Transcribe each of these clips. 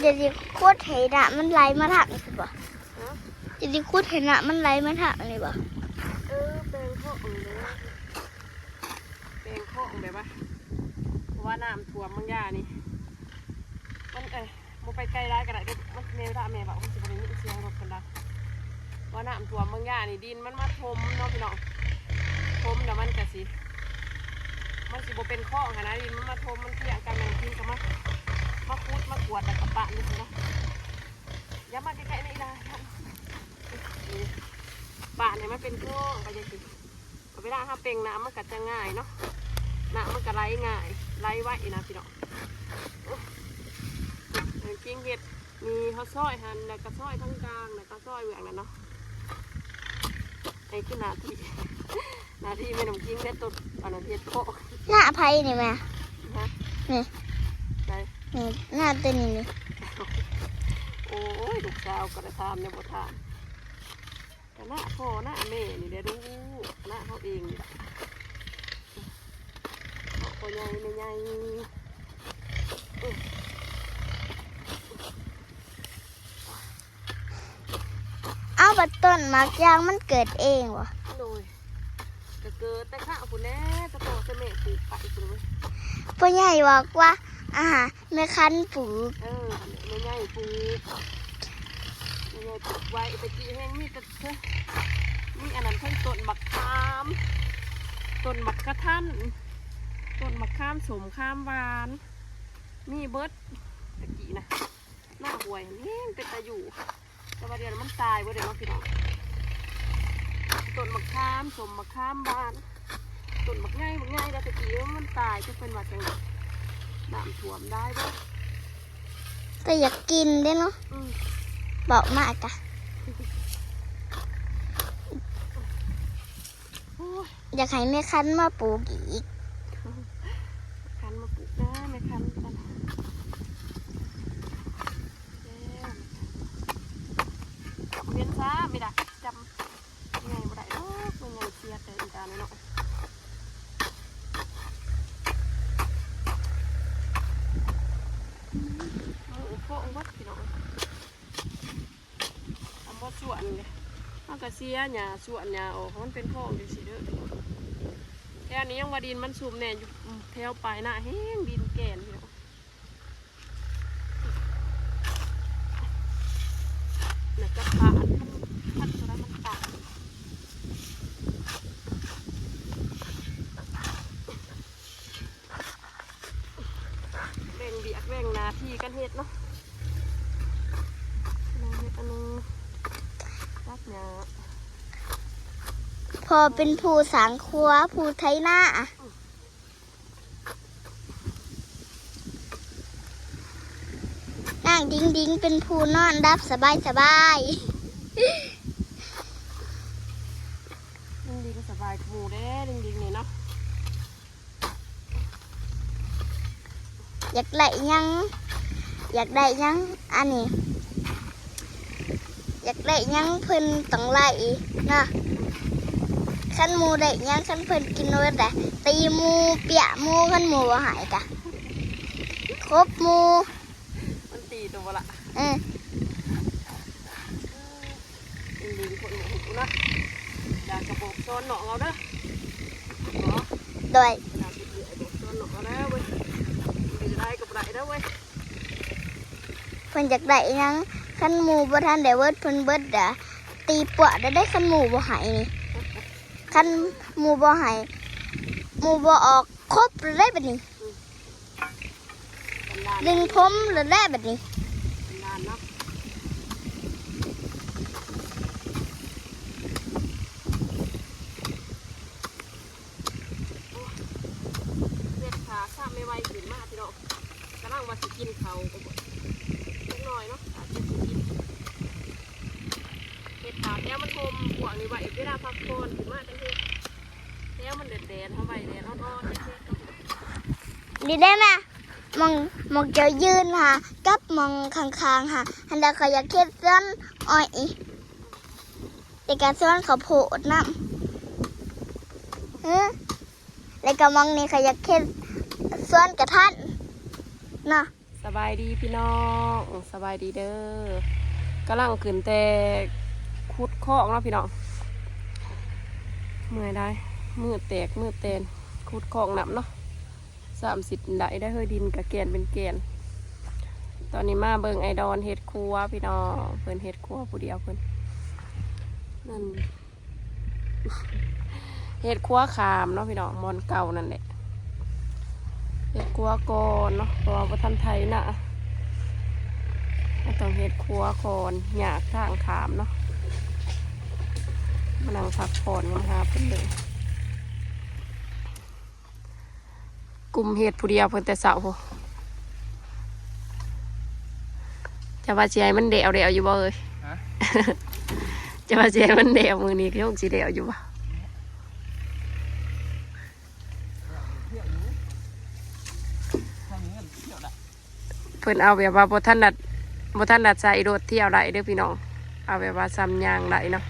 ຈະຊິຂຸດໃຫ້ນ້ຳມັນໄຫຼມາທາງນີ້ຊິບໍ່? ຮະ? ຈະຊິຂຸດໃຫ້ນ້ຳມັນໄຫຼມາທາງນີ້ບໍ່? ເອີ ແບ່ງຂອງເດີ ແບ່ງຂອງແບບວ່າ ເພາະວ່ານ້ຳຖ້ວມບາງຢ່າງນີ້ ມັນ ເອີ ບໍ່ໄປໄກຫຼາຍກໍໄດ້ເດ້ ມັນ ແມ່ ເວລາແມ່ເວົ້າ ມັນຊິບໍ່ໄດ້ຍິນສຽງລົດເພິ່ນດາ ວ່ານ້ຳຖ້ວມບາງຢ່າງນີ້ ດິນມັນມາຖົມເນາະພີ່ນ້ອງ ຖົມແລ້ວມັນກະຊິ ມັນຊິບໍ່ເປັນຄອງຫັ້ນນະ ດິນມັນມາຖົມ ມັນພຽງກັນ ແມ່ນກິນກໍມາ ມາຂຸດມາກວດ ແລ້ວກໍປະນີ້ຊີ້ເນາະ. ຢ່າມາໃກ້ໆ ນະອີ່ຫຼ້າ ປະໃຫ້ມັນເປັນຄອງໄປຈັ່ງຊີ້. ເວລາເຮົາເປັ່ງນ້ຳມັນກໍຈະງ່າຍເນາະ ນ້ຳມັນກໍໄຫຼງ່າຍ ໄຫຼໄວນະພີ່ນ້ອງ. ໂອ້ຍ ແມ່ນກິງເຮັດ ນີ້ເຮົາຊອຍຫັ້ນ ແລ້ວກໍຊອຍທາງກາງ ແລ້ວກໍຊອຍເບື້ອງນັ້ນເນາະ. ອັນນີ້ຄືໜ້າທີ່ ໜ້າທີ່ແມ່ນ້ອງກິງເຮັດຕົ້ນ ອັນນັ້ນເຮັດໂຄະ ໜ້າໃຜນີ້ແມ່? ຮະ? ນີ້ ໃສ? ນີ້ ໜ້າຕົວນີ້ນີ້. ໂອ້ຍ ລູກສາວກໍໄດ້ຖາມແນວບໍ່ຖາມ. ກະນະພໍ່ນະແມ່ນີ້ແຫຼະລູກ ນະເຮົາເອງນີ້ລະ ເນາະ ພໍ່ໃຫຍ່ແມ່ໃຫຍ່. ເອົາ ບັດຕົ້ນໝາກຢາງມັນເກີດເອງບໍ່? ໂດຍ ກະເກີດແຕ່ຄະພຸ້ນແຫຼະ ແຕ່ພໍ່ແຕ່ແມ່ປູກໄປພຸ້ນເວີຍ. ພໍ່ໃຫຍ່ບອກວ່າ ອາຫາ ແມ່ຄັນປູກ ເອີ ແມ່ໃຫຍ່ປູກ ແມ່ໃຫຍ່ປູກໄວ້ ແຕ່ກີ້ແຮ່ງມີແຕ່ ມີອັນນັ້ນ ທັງຕົ້ນບັກຂາມ ຕົ້ນບັກກະທັນ ຕົ້ນບັກຂາມສົ້ມຂາມຫວານ ມີເບິດ ແຕ່ກີ້ນະ ໜ້າຫ້ວຍຫັ້ນແຮງເປັນຕາຢູ່. ແຕ່ວ່າດຽວນີ້ມັນຕາຍເບິດແລ້ວເນາະພີ່ນ້ອງ ຕົ້ນບັກຂາມສົ້ມບັກຂາມຫວານ ຕົ້ນບັກໃຫຍ່ບັກໃຫຍ່ ແຕ່ກີ້ມັນຕາຍ ຈັກເພິ່ນວ່າຈັ່ງໃດ ນ້ຳຖ້ວມໄດ້ບໍ່? ແຕ່ຢາກກິນເດ້ເນາະ ອືມ ເວົ້າມາກະ ໂອ້ຍ ຢາກໃຫ້ແມ່ຄັນມາປູກອີກ ຄັນມາປູກນະ ແມ່ຄັນກັນ ແລ້ວ ຈັບເວັນຊະ ມີດາ ຈຳ ໃຫຍ່ບໍ່ໄດ້ດອກ ມັນໃຫຍ່ເສຍແຕ່ອີການ້ອຍໆ ໝູໂພະໝົດພີ່ນ້ອງ. ອຳບໍ່ສວນເດ້ ມັນກະເສຍຫຍ້າສວນຫຍ້າອອກ ມັນເປັນຄອງຈັ່ງຊີ້ເດີ. ແຖວນີ້ຍັງວ່າດິນມັນຊຸ່ມແນ່ຢູ່ ແຖວປາຍນາແຮງດິນແກ່ນຢູ່ ແລ້ວກະປາດ ມັນພັດຕົວໃດມັນປາດ. ແບ່ງວຽກແບ່ງໜ້າທີ່ກັນເຮັດເນາະ ອັນໜຶ່ງເຮັດ ອັນໜຶ່ງຕັດຫຍ້າ. ພໍ່ເປັນຜູ້ສ້າງຄົວ ຜູ້ໄຖນາ ນາງດິງດິງເປັນຜູ້ນອນຫຼັບສະບາຍສະບາຍ. ດິງດິງສະບາຍກວ່າໝູ່ເດ້ ດິງດິງນີ້ເນາະ. ຢາກໄດ້ຫຍັງ ຢາກໄດ້ຫຍັງ ອັນນີ້ ຢາກໄດ້ຫຍັງເພິ່ນຕ້ອງໄລ່ເນາະ. ຄັນໝູ່ໄດ້ຫຍັງ ຄັນເພິ່ນກິນເບິດແຫຼະ ຕີໝູ່ ປຽກໝູ່ ຄັນໝູ່ບໍ່ໃຫ້ກະ ຄົບໝູ່ ມັນຕີໂຕບໍ່ລະ? ເອີ. ເອີ ເປັນດິງຄົນບໍ່ຮູ້ນະ ຢາກກະບອກສອນນ້ອງເອົາເດີ ເນາະ. ໂດຍ ຢາກເປັນເອື້ອຍບອກສອນນ້ອງເອົາເດີເວີຍ ດື້ຫຼາຍກະບໍ່ໄດ້ເດີເວີຍ. ເພິ່ນຢາກໄດ້ອີຫຍັງ ຄັນໝູ່ບໍ່ທັນໄດ້ເບິດ ເພິ່ນເບິດດາ ຕີປວດໄດ້ ຄັນໝູ່ບໍ່ໃຫ້ນີ້ ຄັນໝູ່ບໍ່ໃຫ້ ໝູ່ບໍ່ອອກ ຄົບເລີຍບາດນີ້. ອືມ ດຶງຜົມແລ້ວແຫຼະບາດນີ້ ເປັນນານເນາະ. ໂອ້ຍ ເວດຂາຊ້ຳແມ່ໄວຂຶ້ນມາພີ່ນ້ອງ ກຳລັງວ່າຊິກິນເຂົ້າ ຈັກໜ້ອຍເນາະ ອາດຈະຊິກິນ ເຮັດຖ້າແຖວມັນຮົ່ມພວກນີ້ໄວ້ ເວລາພັກຜ່ອນຂຶ້ນມາຈັ່ງເຮັດ ແຖວມັນແດດໆ ເຮົາໄວ້ແດດອ່ອນໆ ຈັ່ງເຮັດ. ນີ້ເດ້ແມ່ ໝ່ອງ ໝ່ອງເຈົ້າຢືນຫາ ກັບໝ່ອງຂ້າງໆຫາ ຫັ້ນລະ ຂ້ອຍຢາກເຮັດສວນອ້ອຍ ແຕ່ກະສວນເຂົ້າໂພດນຳ ເອີ ແລ້ວກະໝ່ອງນີ້ຂ້ອຍຢາກເຮັດສວນກະທັນເນາະ. ສະບາຍດີພີ່ນ້ອງ ສະບາຍດີເດີ. ກຳລັງຂຶ້ນແຕ່ຂຸດຄອງເນາະພີ່ນ້ອງ. ເມື່ອຍໄດ໋ ມືແຕກມືແຕນ ຂຸດຄອງນ້ຳເນາະ. ສາມສິບໄດ້ ໄດ້ເຮີຍ ດິນກະແກ່ນເປັນແກ່ນ. ຕອນນີ້ມາເບິ່ງໄອ້ດອນເຮັດຄົວພີ່ນ້ອງ ເພິ່ນເຮັດຄົວຜູ້ດຽວເພິ່ນ ນັ້ນ ເຮັດຄົວຂ້າມເນາະພີ່ນ້ອງ ບ່ອນເກົ່ານັ້ນແຫຼະ. ເຮັດຄົວກ່ອນເນາະ ເພາະວ່າບໍ່ທັນໄຖນາ ກໍຕ້ອງເຮັດຄົວກ່ອນ ຍາກທາງຂ້າມເນາະ. ມານັ່ງພັກຜ່ອນກັນຫາເພິ່ນເລີຍ. ກຸ້ມເຮັດຜູ້ດຽວເພິ່ນແຕ່ເຊົ້າພຸ້ນ. ຈະວ່າຊິໃຫ້ມັນແດວໆຢູ່ບໍ່ເອີຍ? ຮະ? ຈະວ່າຊິໃຫ້ມັນແດວມື້ນີ້ ຄືຊິແດວຢູ່ບໍ່? ເພິ່ນເອົາແບບວ່າບໍ່ຖະໜັດ ບໍ່ຖະໜັດໃຊ້ລົດທ່ຽວໄດ້ເດີພີ່ນ້ອງ ເອົາແບບວ່າສ່ຳຍ່າງໄດ້ເນາະ.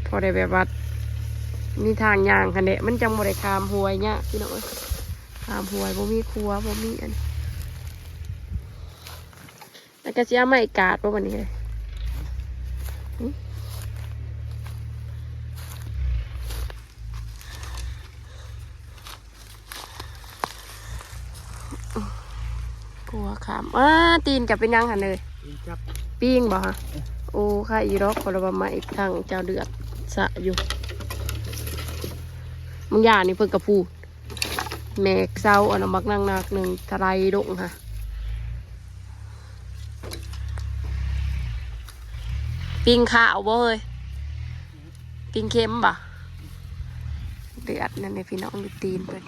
ພໍໄດ້ແບບວ່າມີທາງຍ່າງຫັ້ນແຫຼະ ມັນຈັ່ງບໍ່ໄດ້ຂ້າມຫ້ວຍຍາກພີ່ນ້ອງເອີຍ. ຂ້າມຫ້ວຍບໍ່ມີຂົວ ບໍ່ມີອັນ ແລ້ວກໍຊິເອົາໄມ້ກາດບໍ່ບັດນີ້ເຮີຍ? ຫຶ? ກົວຂ້າມ ອ້າ ຕີນຈະເປັນຫຍັງຫັ້ນເອີຍ? ຕີນຈັບ ປີງບໍ່ຫະ? ເອີ ໂອ້ ຄາຍຢູ່ດອກ ເພາະວ່າໄມ້ທັງເຈົ້າເລືອດສະຢູ່. ບາງຢ່າງນີ້ເພິ່ນກໍພູດ ແໝກເສົາອັນນັ້ນບັກໜັກໆໜຶ່ງ ຖະໄຫຼລົງຫະ. ປີ້ງຂາວບໍ່ເຮີຍ? ປີ້ງເຄັມບໍ່? ເລືອດນັ້ນເດ້ພີ່ນ້ອງ ຢູ່ຕີນເພິ່ນ.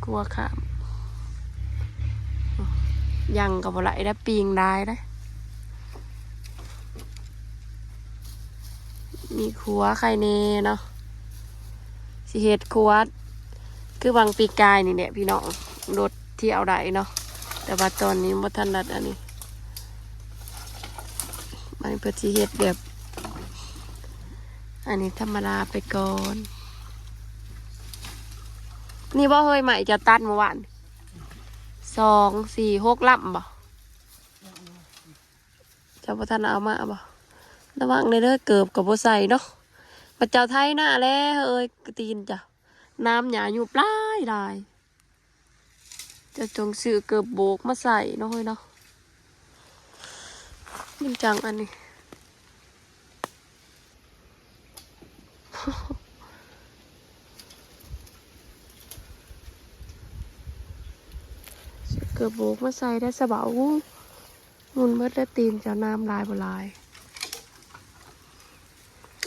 ກົວຂ້າມ ຍັງກໍບໍ່ໄດ້ ໄດ້ປີ້ງໄດ້ເດ້. ມີຄົວໄຄແນ່ເນາະ ຊິເຮັດຄົວຄືຫວ່າງປີກາຍນີ້ແຫຼະພີ່ນ້ອງ ລົດທ່ຽວໄດ້ເນາະ. ແຕ່ວ່າຕອນນີ້ບໍ່ທັນໄດ້ອັນນີ້ ມັນເພິ່ນຊິເຮັດແບບ ອັນນີ້ທຳມະດາໄປກ່ອນ. ນີ້ບໍ່ເຮີຍ ໄມ້ເຈົ້າຕັດມື້ວານ ສອງ ສີ່ ຫົກລຳບໍ່? ເຈົ້າບໍ່ທັນເອົາມາບໍ່? ລະວັງແດ່ເດີ ເກີບກໍບໍ່ໃສ່ເນາະ. ບັດເຈົ້າໄຖນາແລ້ວເຮີຍ ກະຕີນເຈົ້າ ນ້ຳຫຍ້າຍຸບຫຼາຍໆ. ເຈົ້າຕ້ອງຊື້ເກີບໂບກມາໃສ່ເນາະເຮີຍເນາະ ມັນຈັ່ງອັນນີ້. ຊື້ເກີບໂບກມາໃສ່ໄດ້ສະບາຍ. ງຸ່ນເບິດແລ້ວ ຕີນເຈົ້ານ້ຳຫຼາຍບໍ່ຫຼາຍ.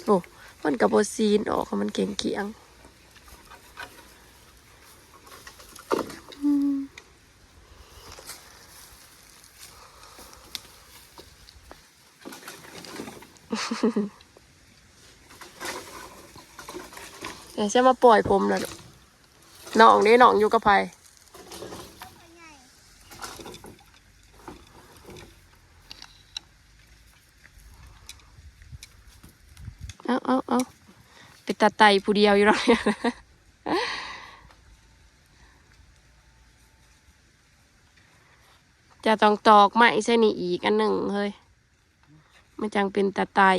ໂອ້ ມັນກໍບໍ່ຊີນອອກ ມັນເກັ່ງຂຽງ. ອືມ ດຽວຈະມາປ່ອຍຜົມລະລູກ. ນ້ອງເດ້ ນ້ອງຢູ່ກັບໃຜ? ເອົາ ເອົາ ເອົາ ເປັນຕາໄຕ່ຜູ້ດຽວຢູ່ເນາະ. ຈະຕ້ອງຕອກໄມ້ໃສ່ນີ້ອີກອັນໜຶ່ງເຮີຍ ມັນຈັ່ງເປັນຕາໄຕ່.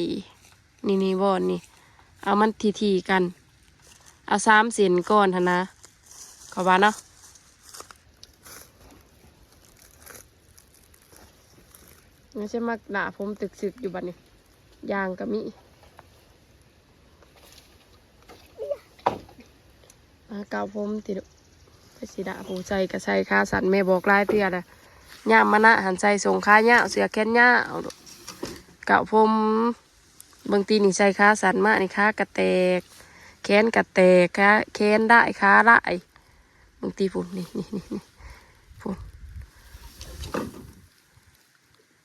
ນີ້ໆ ບ່ອນນີ້ ເອົາມັນຖີ່ໆ ກັນ ເອົາສາມເສັ້ນກ່ອນຫັ້ນນະ ເຂົາວ່າເນາະ. ຍັງຊິມາດ່າຜົມຕຶກຊຶກຢູ່ບັດນີ້ ຢາງກໍມີ. ມາເກົາຜົມຕິລູກ ໄປຊິດາຜູ້ໃສ່ກໍໃສ່ຂາສັ້ນ ແມ່ບອກຫຼາຍເທື່ອແລ້ວ ຍາມມານະຫັ້ນໃສ່ສົ້ງຂາຍາວ ເສື້ອແຂນຍາວ ເກົາຜົມ. ເບິ່ງຕີນີ້ໃສ່ຂາສັ້ນມານີ້ ຂາກະແຕກ ແຂນກະແຕກ ຂາ ແຂນລາຍ ຂາລາຍ ເບິ່ງຕີພຸ້ນ ນີ້ໆໆໆ ພຸ້ນ.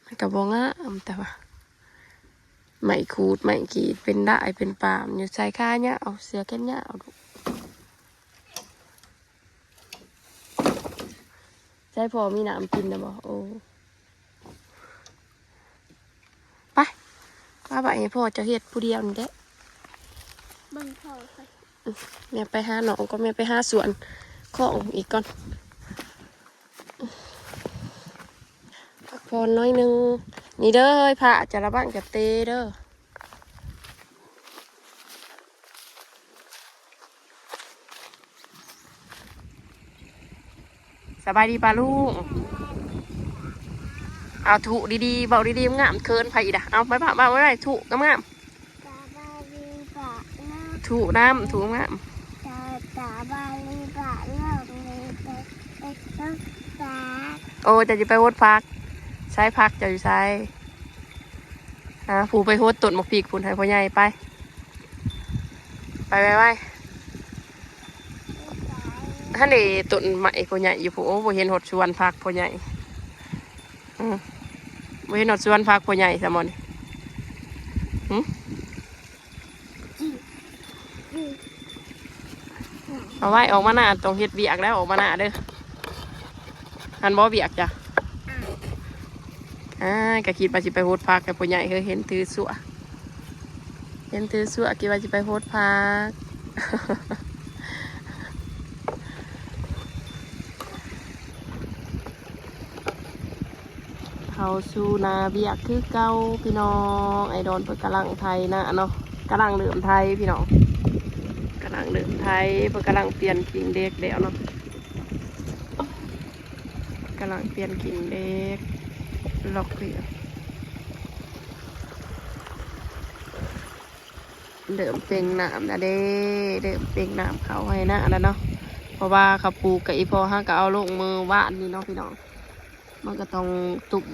ມັນກໍບໍ່ງາມ ແຕ່ວ່າໄມ້ຂູດໄມ້ຂີດເປັນດ້າຍເປັນປາມຢູ່ ໃສ່ຂາຍາວ ເສື້ອແຂນຍາວລູກ. ໃສ່ພໍ່ມີນ້ຳກິນນະບໍ່? ໂອ້ ໄປ ປະໄວ້ໃຫ້ພໍ່ເຈົ້າເຮັດຜູ້ດຽວນີ້ແຫຼະ. ເບິ່ງພໍ່ກ່ອນ ແມ່ໄປຫານ້ອງກ່ອນ ແມ່ໄປຫາສວນຂອງອີກກ່ອນ ພັກຜ່ອນໜ້ອຍໜຶ່ງ. ນີ້ເດີ ພະຈະລະວັງຈະເຕະເດີ. ສະບາຍດີປ້າລຸງ ເອົາ ທຸດີໆ ເວົ້າດີໆ ງາມ ເຂີນໃຜອີກລະ. ເອົາ ໄປ ເວົ້າ ເວົ້າໄວ້ ທຸງາມໆ ສະບາຍດີປ້າລຸງ ທຸນຳ ທຸງາມ ສະ ສະບາຍດີປ້າລຸງ ນີ້ໄປ ໄປ ໄປ ໄປ ໂອ້ ເຈົ້າຊິໄປຫົດຜັກ ໃສຜັກເຈົ້າຢູ່ໃສ? ຫາຜູ້ໄປຫົດຕົ້ນໝາກພິກພຸ້ນ ໃຫ້ພໍ່ໃຫຍ່ໄປ ໄປໄວໆ. ຫັ້ນເດ ຕົ້ນໄມ້ພໍ່ໃຫຍ່ຢູ່ພຸ້ນ. ໂອ້ ບໍ່ເຫັນຮອດສວນຜັກພໍ່ໃຫຍ່. ອື ບໍ່ເຫັນຮອດສວນຜັກພໍ່ໃຫຍ່ຊະໝໍນີ້. ຫື ເອົາໄວ້ ອອກມາໜ້າຕ້ອງເຮັດວຽກແລ້ວ ອອກມາໜ້າເດີ. ຫັ້ນບໍ່ວຽກຈ້ະ? ອ່າ ກະຄິດວ່າຊິໄປຫົດຜັກໃຫ້ພໍ່ໃຫຍ່ ເຮີ ເຫັນຖືສົວະ ເຫັນຖືສົວະ ຄິດວ່າຊິໄປຫົດຜັກ. ເຂົ້າສູ່ໜ້າວຽກຄືເກົ່າພີ່ນ້ອງ. ໄອ້ດອນເພິ່ນກຳລັງໄຖນາເນາະ ກຳລັງເລີ່ມໄຖພີ່ນ້ອງ ກຳລັງເລີ່ມໄຖ. ເພິ່ນກຳລັງປ່ຽນກິ່ງເຫຼັກແລ້ວເນາະ ກຳລັງປ່ຽນກິ່ງເຫຼັກ ລັອກເຫຼືອ ເລີ່ມເປັ່ງນ້ຳແລ້ວເດ້ ເລີ່ມເປັ່ງນ້ຳເຂົ້າໄຮ່ນາແລ້ວເນາະ. ເພາະວ່າເຂົາປູກກັບອີ່ພໍ່ ເຮົາກໍເອົາລົງມື້ວານນີ້ເນາະພີ່ນ້ອງ. ມັນກໍຕ້ອງຕຸ້ມ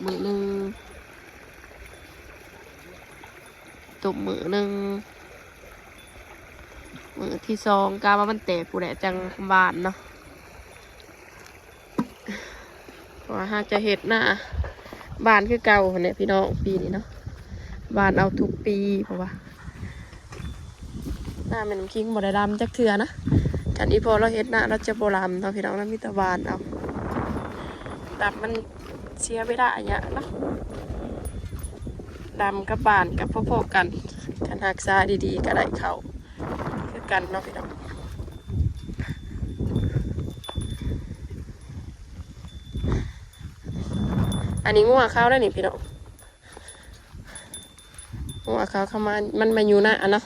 ມື້ໜຶ່ງ ຕຸ້ມມື້ໜຶ່ງ ມື້ທີສອງ ກະວ່າມັນແຕກພຸ້ນແຫຼະ ຈັ່ງຫວ່ານເນາະ. ເພາະວ່າຫາກຈະເຮັດນາບ້ານຄືເກົ່າຫັ້ນແຫຼະພີ່ນ້ອງ ປີນີ້ເນາະ ຫວ່ານເອົາທຸກປີ. ເພາະວ່ານາແມ່ນ້ຳຄິງບໍ່ໄດ້ດຳຈັກເທື່ອນະ. ຄັນອີ່ພໍ່ລາວເຮັດນາ ລາວຈະບໍ່ດຳເນາະພີ່ນ້ອງ ລາວມີແຕ່ຫວ່ານເອົາ. ດຳມັນເສຍເວລາຫຍັງເນາະ ດຳກັບຫວ່ານກໍພໍໆກັນ. ຄັນຮັກສາດີໆ ກໍໄດ້ເຂົ້າຄືກັນເນາະພີ່ນ້ອງ. ອັນນີ້ງົວຂາວແລ້ວນີ້ພີ່ນ້ອງ ງົວຂາວເຂົ້າມາ ມັນມາຢູ່ນາເນາະ.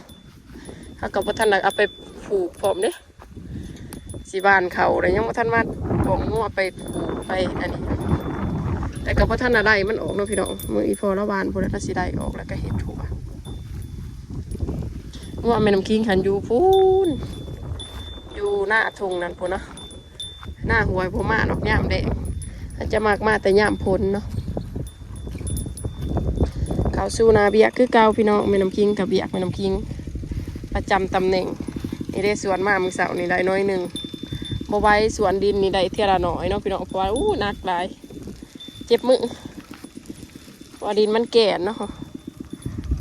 ເຮົາກໍບໍ່ທັນໄດ້ເອົາໄປຜູກພ້ອມເດ້ ຊິຫວ່ານເຂົ້າແລ້ວ ຍັງບໍ່ທັນມາປ້ອງງົວໄປຜູກໄປອັນນີ້ ແຕ່ກໍບໍ່ທັນໄດ້ໄລ່ມັນອອກເນາະພີ່ນ້ອງ. ມື້ອີ່ພໍ່ລາວຫວ່ານພຸ້ນລະ ລາວຊິໄດ້ອອກ ແລ້ວກໍເຮັດຖົ່ວ. ງົວແມ່ນ້ຳຄິງຫັ້ນຢູ່ພຸ້ນ ຢູ່ນາທົ່ງນັ້ນພຸ້ນເນາະ. ໜ້າຫ້ວຍບໍ່ມາດອກຍາມແລ້ງ ເຂົາຈະມັກມາແຕ່ຍາມຝົນເນາະ. ເຂົ້າສູ່ໜ້າວຽກຄືເກົ່າພີ່ນ້ອງ. ແມ່ນ້ຳຄິງກັບວຽກແມ່ນ້ຳຄິງປະຈຳຕຳແໜ່ງ. ນີ້ເດ້ ສວນມາມື້ເຊົ້ານີ້ໄດ້ໜ້ອຍໜຶ່ງ ບໍ່ໄຫວ. ສວນດິນນີ້ໄດ້ເທື່ອລະໜ້ອຍເນາະພີ່ນ້ອງ ເພາະວ່າ ອູ້ ໜັກຫຼາຍ ເຈັບມື. ວ່າດິນມັນແກ່ນເນາະ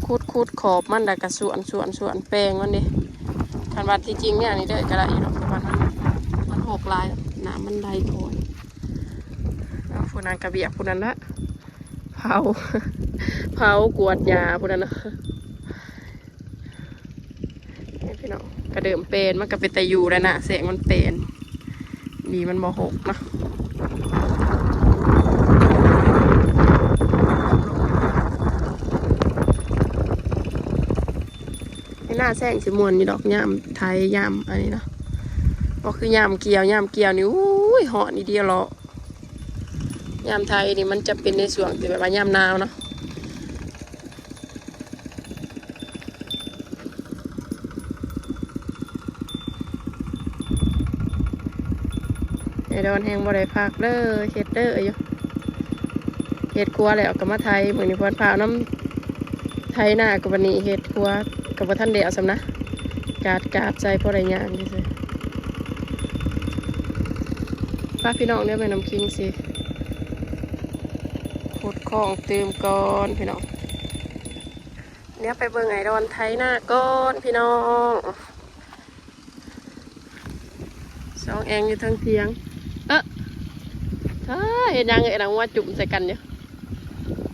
ຂຸດ ຂຸດຂອບມັນ ແລ້ວກໍສວນ ສວນ ສວນແປງມັນເດ້. ຄັນວ່າທີ່ຈິງແນວນີ້ເດີກໍໄດ້ຢູ່ດອກ ແຕ່ວ່າມັນ ມັນຫົກຫຼາຍ ນ້ຳມັນໄຫຼໂພດ. ເອົາ ຜູ້ນັ້ນກໍວຽກຜູ້ນັ້ນລະ ເຜົາ ເຜົາກວາດຫຍ້າຜູ້ນັ້ນເນາະ. ນີ້ພີ່ນ້ອງ ກະເດີມເປັນ ມັນກະເປັນຕາຢູ່ແລ້ວນະ ແສງມັນເປັນ ດີມັນບໍ່ຫົກເນາະ. ນີ້ນາແຊງຊິມ່ວນຢູ່ດອກ ຍາມໄຖ ຍາມອັນນີ້ເນາະ ບໍ່ຄືຍາມກ່ຽວ. ຍາມກ່ຽວນີ້ ອູ້ຍ ຮ້ອນອີ່ດີເລາະ. ຍາມໄຖນີ້ມັນຈະເປັນໃນຊ່ວງທີ່ແບບວ່າຍາມໜາວເນາະ. ໄອ້ດອນແຮງບໍ່ໄດ້ພັກເດີ ເຮັດເດີຢູ່ ເຮັດຄົວແລ້ວກໍມາໄຖ. ມື້ນີ້ເພິ່ນພານຳໄຖນາ ກໍບັດນີ້ເຮັດຄົວກໍບໍ່ທັນແລ້ວຊ້ຳນະ ກາດໆໃສ່ພໍໄດ້ຍ່າງຊື່ໆ. ໄປພີ່ນ້ອງ ດຽວແມ່ນ້ຳຄິງຊິ ຂຸດຄອງຕື່ມກ່ອນພີ່ນ້ອງ. ດຽວໄປເບິ່ງໄອ້ດອນໄຖນາກ່ອນພີ່ນ້ອງ. ສອງແອງຢູ່ເທິງຖຽງ ເອີ ອ້າ ເຮັດຫຍັງເອີຍ ນາງຫົວຈຸ້ມໃສ່ກັນຢູ່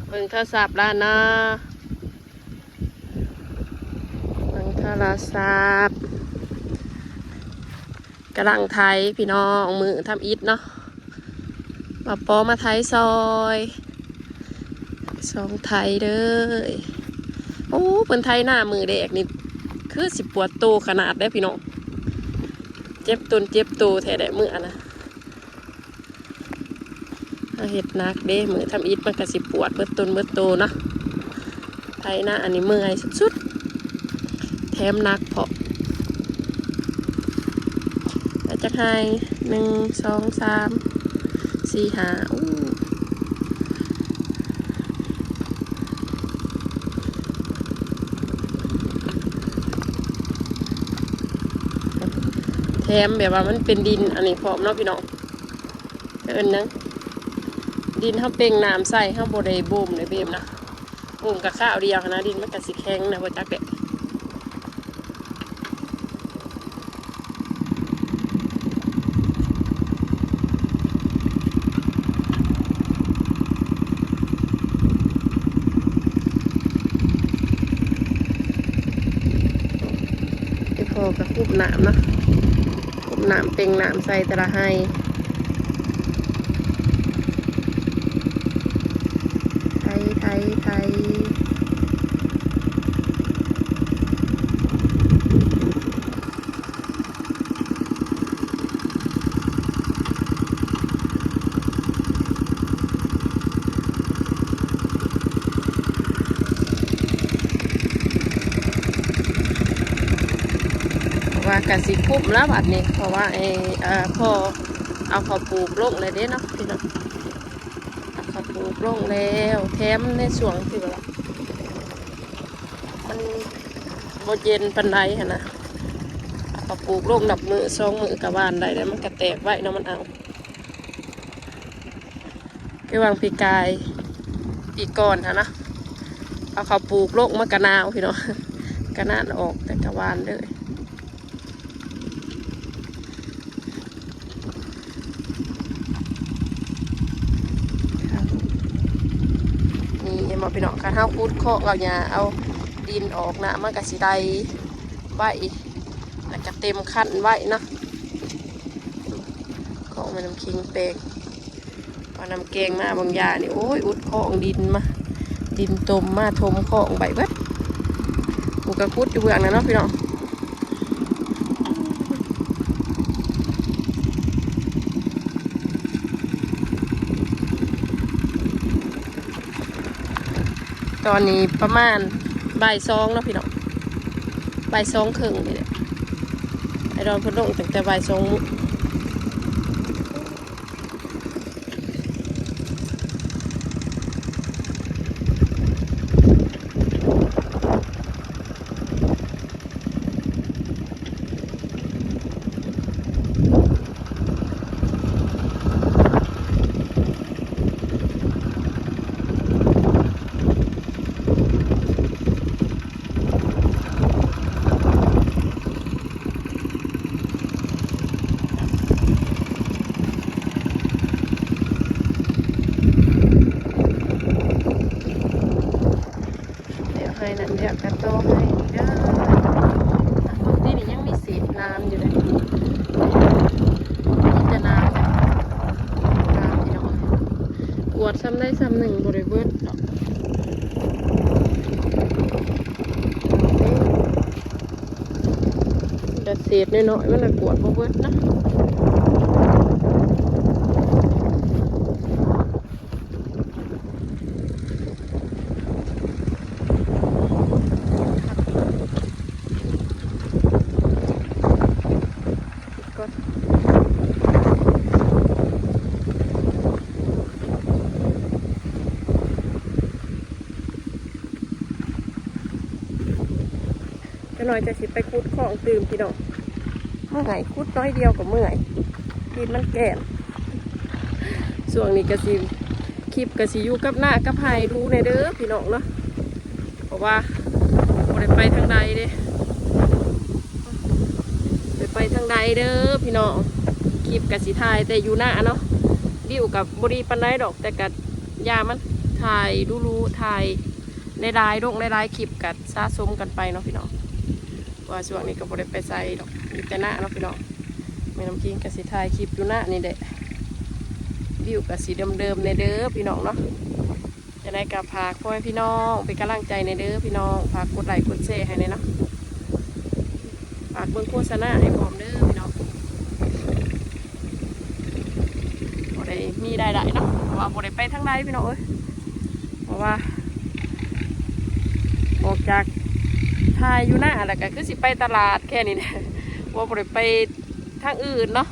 ເບິ່ງໂທລະສັບລະນະ ເບິ່ງໂທລະສັບ ກຳລັງໄຖພີ່ນ້ອງ ມື້ທຳອິດເນາະ ວ່າປໍມາໄຖຊອຍ ສອງໄຖເດີ ໂອ້ ເພິ່ນໄຖນາມື້ແລກນີ້ ຄືຊິປວດໂຕຂະໜາດເດ້ພີ່ນ້ອງ ເຈັບຕົນເຈັບໂຕແທ້ແຫຼະມື້ອັນນະ ເຮົາເຮັດໜັກເດ້ ມື້ທຳອິດມັນກະຊິປວດເບິດຕົນເບິດໂຕເນາະ ໄຖນາອັນນີ້ເມື່ອຍສຸດໆ ແຖມໜັກພ້ອມ ເອົາຈັກໄຮ່ ໜຶ່ງ ສອງ ສາມ ສີ່ ຫ້າ ໂອ້ ແຖມແບບວ່າມັນເປັນດິນອັນນີ້ພ້ອມເນາະພີ່ນ້ອງ ເອີ້ນຫຍັງ ດິນເຮົາເປັ່ງນ້ຳໃສ່ ເຮົາບໍ່ໄດ້ບົ່ມໄດ້ເບມນະ ບົ່ມກະຄາວດຽວຫັ້ນນະ ດິນມັນກະຊິແຂງນະ ບໍ່ຈັກແຫຼະ ອີ່ພໍ່ກະຄຸບນ້ຳເນາະ ຄຸບນ້ຳ ເປັ່ງນ້ຳໃສ່ແຕ່ລະໄຮ່ ໄຖ ໄຖ ໄຖ. ວ່າກະຊິຄຸ້ມແລ້ວບັດນີ້ ເພາະວ່າໄອ້ ເອີ ພໍ່ເອົາເຂົ້າປູກລົງແລ້ວເດ້ເນາະ ພີ່ນ້ອງ ເອົາເຂົ້າປູກລົງແລ້ວ ແຖມໃນຊ່ວງທີ່ວ່າ ມັນບໍ່ເຢັນປານໃດຫັ້ນນະ ເອົາເຂົ້າປູກລົງນັບມື້ສອງມື້ກະຫວ່ານໄດ້ແລ້ວ ມັນກະແຕກໄວເນາະ ມັນເອົາ ຄືຫວ່າງປີກາຍ ປີກ່ອນຫັ້ນນະ ເອົາເຂົ້າປູກລົງມັນກະໜາວພີ່ນ້ອງ ກະໜານອອກ ແຕ່ກະຫວ່ານເລີຍ. ນີ້ເຫັນບໍ່ພີ່ນ້ອງ ຄັນເຮົາຂຸດຄອກເອົາຫຍ້າເອົາດິນອອກນະ ມັນກະຊິໄຫຼໄວ ແລ້ວກະເຕັມຄັນໄວເນາະ ຄອກແມ່ນ້ຳເຂັງແປງ ເອົານ້ຳແກງມາບາງຢ່ານີ້ ໂອ້ຍ ອຸດຄອງດິນມາ ດິນຕົມມາຖົມຄອງໄວ້ເບິດ ຜູ້ກະຂຸດຢູ່ເບື້ອງນັ້ນເນາະພີ່ນ້ອງ. ຕອນນີ້ປະມານບ່າຍສອງເນາະພີ່ນ້ອງ ບ່າຍສອງເຄິ່ງນີ້ແຫຼະ ໄອ້ດອນເພິ່ນລົງຕັ້ງແຕ່ບ່າຍສອງໂມງ. ແລ້ວໄຮ່ນັ້ນແລ້ວກະຕໍ່ໄຮ່ນີ້ເດີ ບາງທີນີ້ຍັງມີເສດນ້ຳຢູ່ເດ້ ມີແຕ່ນ້ຳ ນ້ຳພີ່ນ້ອງ ກວດຊ່ຳໃດຊ່ຳໜຶ່ງບໍ່ໄດ້ເບິດດອກ ແຕ່ເສດນ້ອຍໆ ມັນລະກວດບໍ່ເບິດເນາະ. ຈັກໜ້ອຍຈະຊິໄປຂຸດຄອງຕື່ມພີ່ນ້ອງ ເມື່ອຍ ຂຸດໜ້ອຍດຽວກະເມື່ອຍ ຕີນມັນແກ່ນ. ຊ່ວງນີ້ກະຊິ ຄລິບກະຊິຢູ່ກັບນາກັບໄຮ່ດູແດ່ເດີພີ່ນ້ອງເນາະ ເພາະວ່າບໍ່ໄດ້ໄປທາງໃດເດ້ ບໍ່ໄດ້ໄປທາງໃດເດີພີ່ນ້ອງ ຄລິບກະຊິຖ່າຍແຕ່ຢູ່ນາເນາະ. ວິວก็บ่ดีปานใดดอก แต่ก็อย่ามัน ถ่ายหรูๆ ถ่ายหลายๆ ลงหลายๆ คลิปก็สะสมกันไปเนาะพี่น้อง เพราะว่าช่วงนี้ก็บ่ได้ไปไสดอก อยู่แต่นาเนาะพี่น้อง แม่น้ำคิงก็สิถ่ายคลิปอยู่นานี่แหละ วิวก็สิเดิมๆ แหน่เด้อพี่น้องเนาะ จั่งใดก็ฝากพ่อแม่พี่น้องเป็นกำลังใจแหน่เด้อพี่น้อง ฝากกดไลค์กดแชร์ให้แหน่เนาะ ฝากเบิ่งโฆษณาให้พร้อมเด้อพี่น้อง บ่ได้มีรายได้เนาะ เพราะว่าบ่ได้ไปทางใดพี่น้องเอ้ย เพราะว่า ออกจากถ่ายอยู่นาแล้วก็คือสิไปตลาดแค่นี้แหละ เพราะว่าบ่ได้ไปทางอื่นเนาะ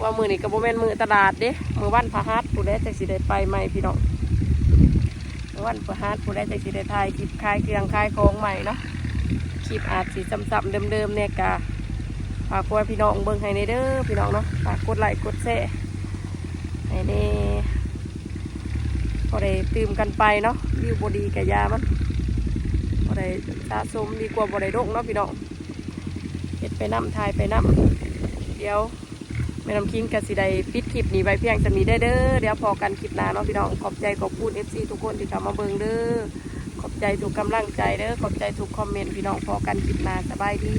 ว่ามื้อนี้ก็บ่แม่นมื้อตลาดเด้ มื้อวันพฤหัสพู้นแหละจั่งสิได้ไปใหม่พี่น้อง มื้อวันพฤหัสพู้นแหละจั่งสิได้ถ่ายคลิปขายเครื่องขายของใหม่เนาะ คลิปอาจสิซ้ำๆ เดิมๆ แหน่ ก็ฝากพ่อแม่พี่น้องเบิ่งให้แหน่เด้อพี่น้องเนาะ ฝากกดไลค์กดแชร์ให้แหน่ พอได้ตื่มกันไปเนาะ วิวบ่ดีก็อย่ามัน พอได้สะสมดีกว่าบ่ได้ลงเนาะพี่น้อง เฮ็ดไปนำ ถ่ายไปนำ เดี๋ยวแม่น้ำคิงก็สิได้ปิดคลิปนี้ไว้เพียงส่ำนี้เด้อ เดี๋ยวพ้อกันคลิปหน้าเนาะพี่น้อง ขอบใจขอบคุณ เอฟซี ทุกคนที่เข้ามาเบิ่งเด้อ ขอบใจทุกกำลังใจเด้อ ขอบใจทุกคอมเมนต์พี่น้อง พ้อกันคลิปหน้า สบายดี